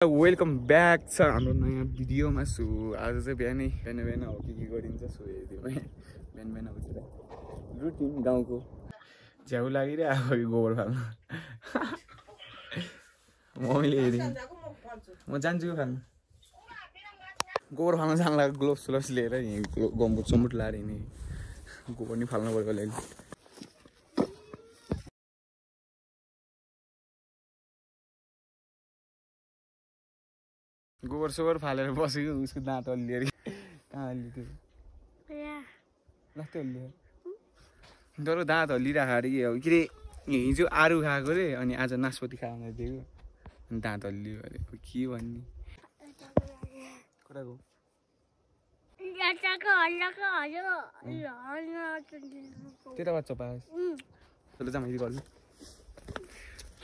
Welcome back छ हाम्रो नयाँ भिडियोमा। सो आज चाहिँ बिहान हो के गरिन्छ सो हेरिदिउँ है। बिहान उठेर रुटिन गाउँको झ्याउ लागिरहेको गोबर फाल्न। मम्मीले हेरिदिउँ म जान्छु फाल्न। गोबर फाल्न जानु लाग्यो ग्लोभ्स लिएर गम्बुट समुट लाएर हिँडेँ। गोबर नि फाल्नु पऱ्यो अहिले। गोबर सोबर फालेर बसेको उसको दाँत अल्लिएर कहाँ अल्ली त्यो लास्टै अल्लियो तर दाँत हल्लिरहेको अरे के हो के अरे हिजो आरु खाएको अरे अनि आज नास्पति खाएर दिएको अनि दाँत हल्लियो अरे के भन्ने कुराको त्यता बच्चा पास त्यसले चाहिँ मैले गर्छु।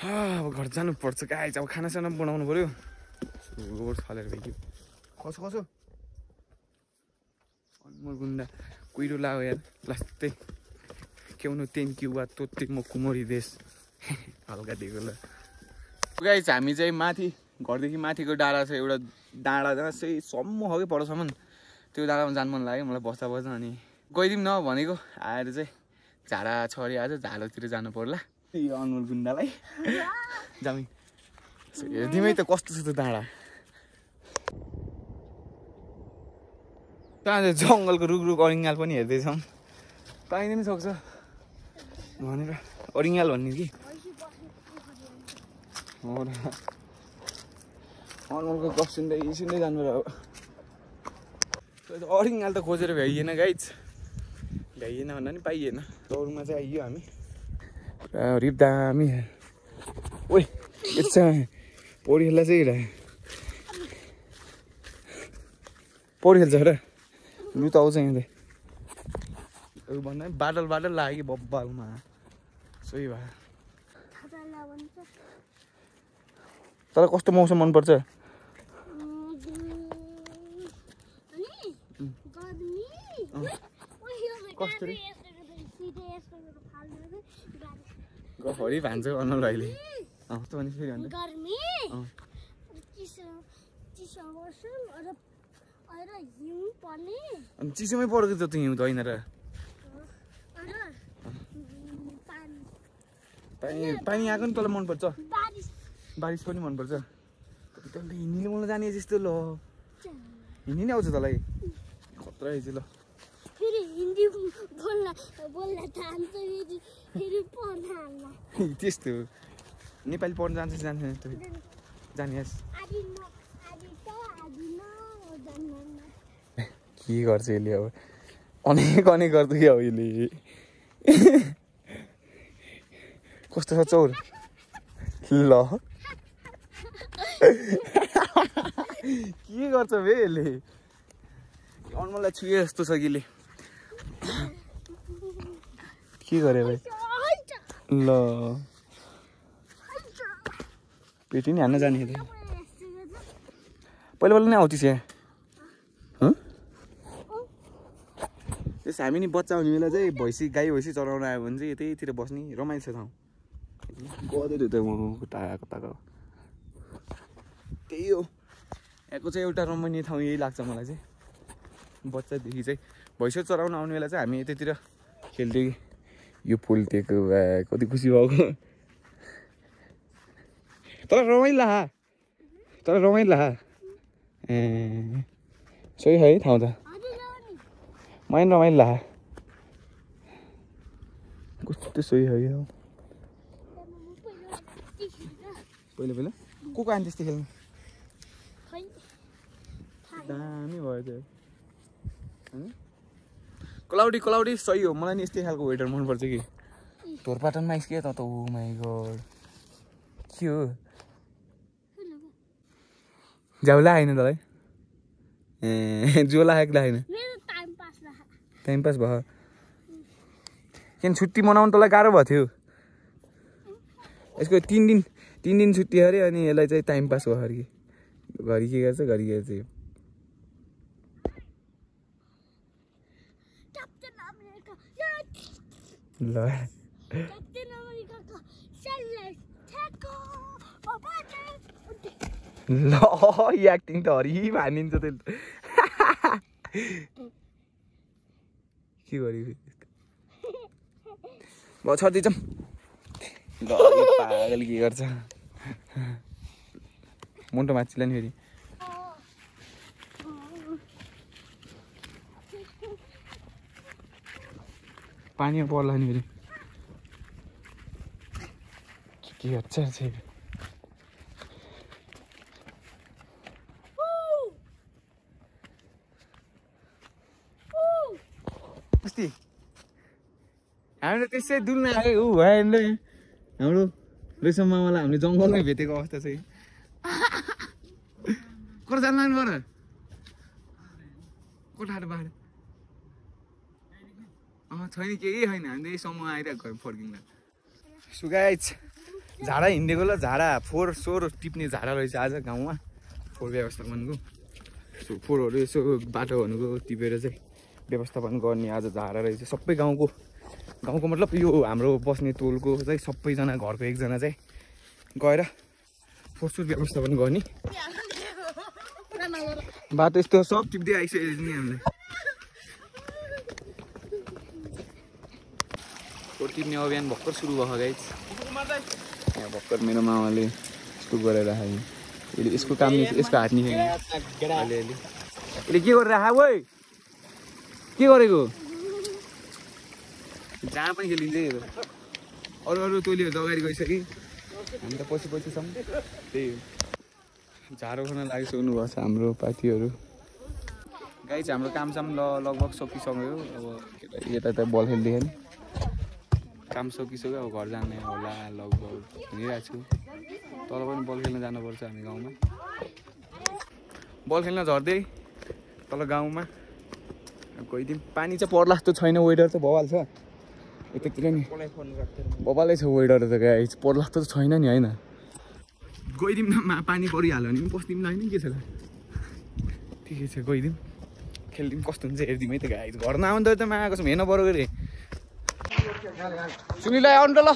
अब घर जानुपर्छ गाइस। अब खानासाना बनाउनु पऱ्यो। गोबर फालेर भइगयो कसो अनुमोल गुन्डा कुहिरो लाग्यो यार लास्टै केउनु तेन कि वा तोत्ते म कुमरी देश हल्का दिएको ल। गाइस हामी चाहिँ माथि घरदेखि माथिको डाँडा छ एउटा डाँडा जहाँ चाहिँ सम्म हो कि परसम्म त्यो डाँडामा जानु मन लाग्यो मलाई बस्दा अनि गइदिउँ न भनेको आएर चाहिँ झाडा छरी आज झालोतिर जानु पर्ला अनुमोल गुन्डालाई जामी हेरिदिउँ है त कस्तो छ त्यो डाँडा। त्यहाँ जङ्गलको रुख अरिङ्गाल पनि हेर्दैछौँ पाइदिनु सक्छ भनेर अरिङ्गाल भन्ने कि अनुमोलको गफ सुन्दै जानु पर्यो। अरिङ्गाल त खोजेर भ्याइएन गाइज भ्याइएन भन्दा नि पाइएन। दौडमा चाहिँ आइयो हामी रिप दामी ओइ यस्तो पौडी खेल्दा चाहिँ पौडी खेल्छ र लु त आउँछ यहाँ भन्दा बादल लाग्यो कि बब्बालमा सही भयो। तर कस्तो मौसम मनपर्छ गफहरी भान्छ अनुमोल भाइले कस्तो भने फेरि अनि चिसोमै परेको त हिउँ त होइन र पानी आएको नि तँलाई मनपर्छ बारिस पनि मनपर्छ तैँले हिँड्ने बोल्न जाने जस्तो ल हिँड्ने नै आउँछ तँलाई खतरा रहेछ ल त्यस्तो नेपाली पढ्न जान्छ जाने के गर्छ यसले अब अनेक गर्दै अब यसले कस्तो छ चौर ल के गर्छ बे यसले अनुमोललाई छुए जस्तो छ कि के गरे भाइ ल पेटी नि हान्न जाने पहिला नै आउँथिस यहाँ त्यस हामी नि बच्चा हुने बेला चाहिँ गाई भैँसी चराउन आयो भने चाहिँ यतैतिर बस्ने रमाइलो छ ठाउँ गँदै त कताको त्यही हो यहाँको चाहिँ एउटा रमणीय ठाउँ यही लाग्छ मलाई चाहिँ। बच्चादेखि चाहिँ भैँसी चराउन आउने बेला चाहिँ हामी यतैतिर खेल्थ्यो कि यो पुल दिएको कति खुसी भएको तर रमाइलो ए सही है ठाउँ त मैन रमाइलो ला कस्तो सही है पहिला को आयो त्यस्तो खेल्नु दामी भयो त्यो क्लाउडी सही हो मलाई नि यस्तै खालको वेदर मनपर्छ कि ढोरपाटनमा आइसक्यो त ओ माइ गॉड के हो झ्याउला आएन तँलाई ए जो लागेको लागेन टाइम पास भयो किन छुट्टी मनाउनु तँलाई गाह्रो भएको थियो यसको 3 दिन छुट्टी अरे अनि यसलाई चाहिँ टाइम पास भयो अरे घरि के गर्छ ल ल एक्टिङ त हरि भानिन्छ त्यसले के गर्यो म छर्दैछौँ ल पागल के गर्छ मुन्टो माछिला नि फेरि पानीमा पर्ला नि फेरि के गर्छ अस्ति हामी त त्यसै डुल्न आयो ऊ भएन हाम्रो रेशम मामालाई हामीले जङ्गलमै भेटेको अवस्था छ कता जानु लाग्नु पर्यो कोठाहरू बाहिर छैन केही छैन हामी त यही समूह आइरहेको घर फर्किँदा सुगाइ झाडा हिँडेको ल झाडा फोहोर सोहोर टिप्ने झाडा रहेछ आज गाउँमा फोहोर व्यवस्थापनको फोहोरहरू यसो बाटो भनेको टिपेर चाहिँ व्यवस्थापन गर्ने आज झाडा रहेछ सबै गाउँको मतलब यो हाम्रो बस्ने टोलको चाहिँ सबैजना घरको एकजना चाहिँ गएर फोहोर व्यवस्थापन गर्ने बाटो यस्तो सब टिप्दै आइसकेको नि हामीले फोहोर टिप्ने अभियान भर्खर सुरु भयो गाइस यहाँ भर्खर मेरो मामाले यस्तो गरेर राखेँ यसले यसको काम यसको हात निखेँ अलिअलि यसले के गरेर राख ओइ के गरेको जहाँ पनि खेलिन्छ अरू टोलीहरू अगाडि गइसक्यो हामी त पछि छौँ त्यही हो झाडो खान लागिसक्नु भएको छ हाम्रो पार्टीहरू गाइस हाम्रो कामसाम लगभग सकिसक्यो अब यता बल खेल्दै काम सकिसक्यो अब घर जाने होला लगभग हिँडिरहेको छु तल पनि बल खेल्न जानुपर्छ हामी गाउँमा बल खेल्न झर्दै तल गाउँमा गइदिउँ पानी चाहिँ पर्ला जस्तो छैन वेदर चाहिँ बवाल छ यतातिर नि बबालै छ वेदर त गाइस पर्ला जस्तो त छैन नि होइन गइदिउँ न पानी परिहाल्यो भने पनि पस्दिउँ ल होइन के छ ठिकै छ गइदिउँ खेलिदिउँ कस्तो हुन्छ हेरिदिउँ है त गाइस घर नआउँदा त माएको छौँ हेर्न पऱ्यो अरे सुनिलाई आउनु त ल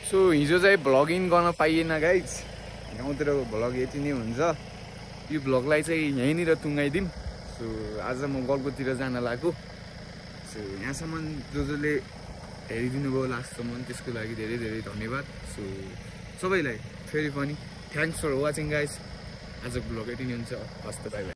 सो हिजो चाहिँ भ्लगिङ गर्न पाइएन गाइज गाउँतिर भ्लग यति नै हुन्छ यो भ्लगलाई चाहिँ यहीँनिर टुङ्गाइदिउँ सो आज म गल्कोतिर जान लाग्यो सो यहाँसम्म जसले हेरिदिनु भयो लास्टसम्म त्यसको लागि धेरै धेरै धन्यवाद सो सबैलाई फेरि पनि थ्याङ्क्स फर वाचिङ गाइज आज भ्लग यति नै हुन्छ हस् त बाइ बाइ